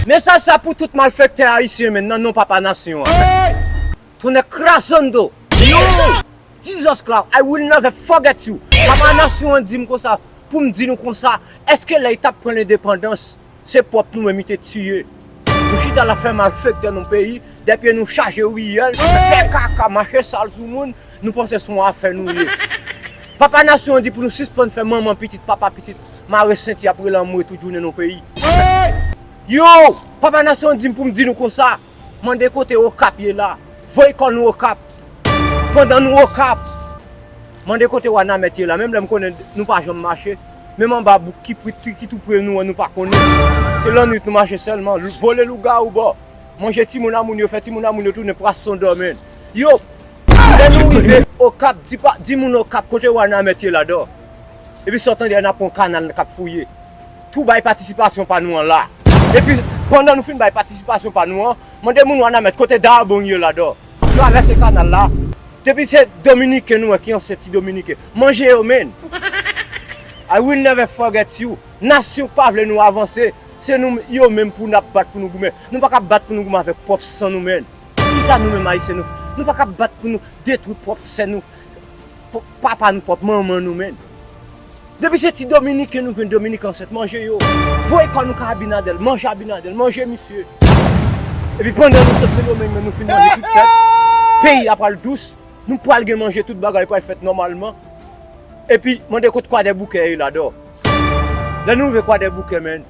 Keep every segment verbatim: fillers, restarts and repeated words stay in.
Mesaj sa pou tout malfektè ayisyen, men nan non papa nasyon an. Tonnè krazando. Yo! Jesus Christ, I will never forget you. Papa nasyon an di m konsa, pou m di nou konsa, èske lè li t ap pran lendepandans, se pwòp nou menm li te tiye? Nou chita la fè malfektè nan peyi, dèpye nou chaje riyèl, fè kaka, mache sal sou moun, nou panse se yon afè nou ye. Papa nasyon an di pou nou sispann fè manman pitit, papa pitit, mare senti ap rele anmwe tout jounen nan peyi. Yo! Papa nasyon an di m pou m di nou konsa, mande kote Okap ye la, voye kò nou Okap. Pandan nou Okap, mande kote Wanament ye la, menm lè m konnen nou pa janm mache, menm anba bouk ki pri- ki tou pre nou an, nou pa konnen. Se lannwit nou mache sèlman, vole lougawou bò, manje timoun a moun yo, fè timoun a moun yo tounen pwason dò, men. Yo, lè nou rive Okap, di, pa, di moun Okap kote Wanament ye la dò. Epi sa w tande a, n ap pran kanal k ap fouye. Tou bay patisipasyon pa nou an la. Epi, pandan nou fin bay patisipasyon pa nou an, mande moun Wanament kote Dabong ye la dò. Travèse kanal la. Depi se Dominiken nou wè ki ansent ti Dominiken. Manje yo, men. I will never forget you. Nasyon pa vle nou avanse. Se nou yo menm pou n ap bat pou nou goumen. Nou pa ka bat pou nou goumen avèk pwòp san nou, men. Kisa nou menm Ayisyen nou? Nou pa ka bat pou nou detwi pwòp sè nou, p- papa nou, pwòp manman nou, men. Depi se ti Dominiken nou jwenn, Dominik ansent, manje yo. Voye kò nou kay Abinadèl, manje Abinadèl, manje misye. Epi pandan nou sot Sendomeng, men nou fin manje tout pèp, peyi a pral dous, nou pral gen manje, tout bagay pral fèt nòmalman. Epi mande kot Kwadèboukè ye la dò. Lè nou rive Kwadèboukè, men,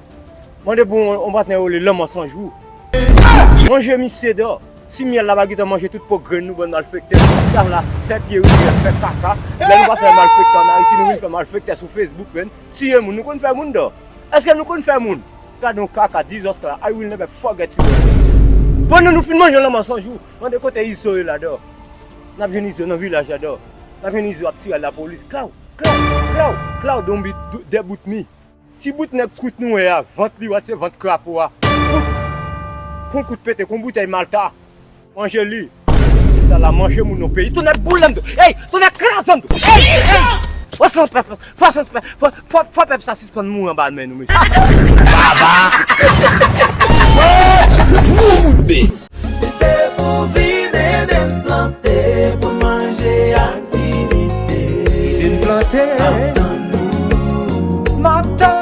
mande pou yon, yon patnè yo rele Lanmò San Jou. Manje misye dò. Si myèl la pa gentan manje tout po grenn nou, bann malfektè, nou ta la fè pye riyèl, fè kaka. Lè nou pa fè malfektè an Ayiti, nou vin fè malfektè sou Facebook, men. Tiye moun, nou konn fè moun dò. Èske nou konn fè moun? Gade yon kaka, Jesus Christ, I will never forget you. Pandan nou fin manje Lanmò San Jou, mande kote Izo ye la dò. N ap jwenn Izo nan vilaj la dò. N ap jwenn Izo ap tire lapolis. Klaw, klaw, klaw, klaw, donbi, debout mi. Ti bout nèg kout nou wè a, vant li, wè se vant krapo a. Kout. Kon kout pete, kon boutèy Malta. Manje li. Chita la, manje moun nan peyi. Tonnè boule m tou. Ey, tonnè kraze m tou. Ey, ey. Fò sans pèp, fò sans pèp, fò, fò, fò pèp sa sispann mouri anba men nou, mesye. Baba. Nou moute. Si se pou vin ede n plante, pou n manje ak diyite. Vin plante. Ap tann nou. M ap tann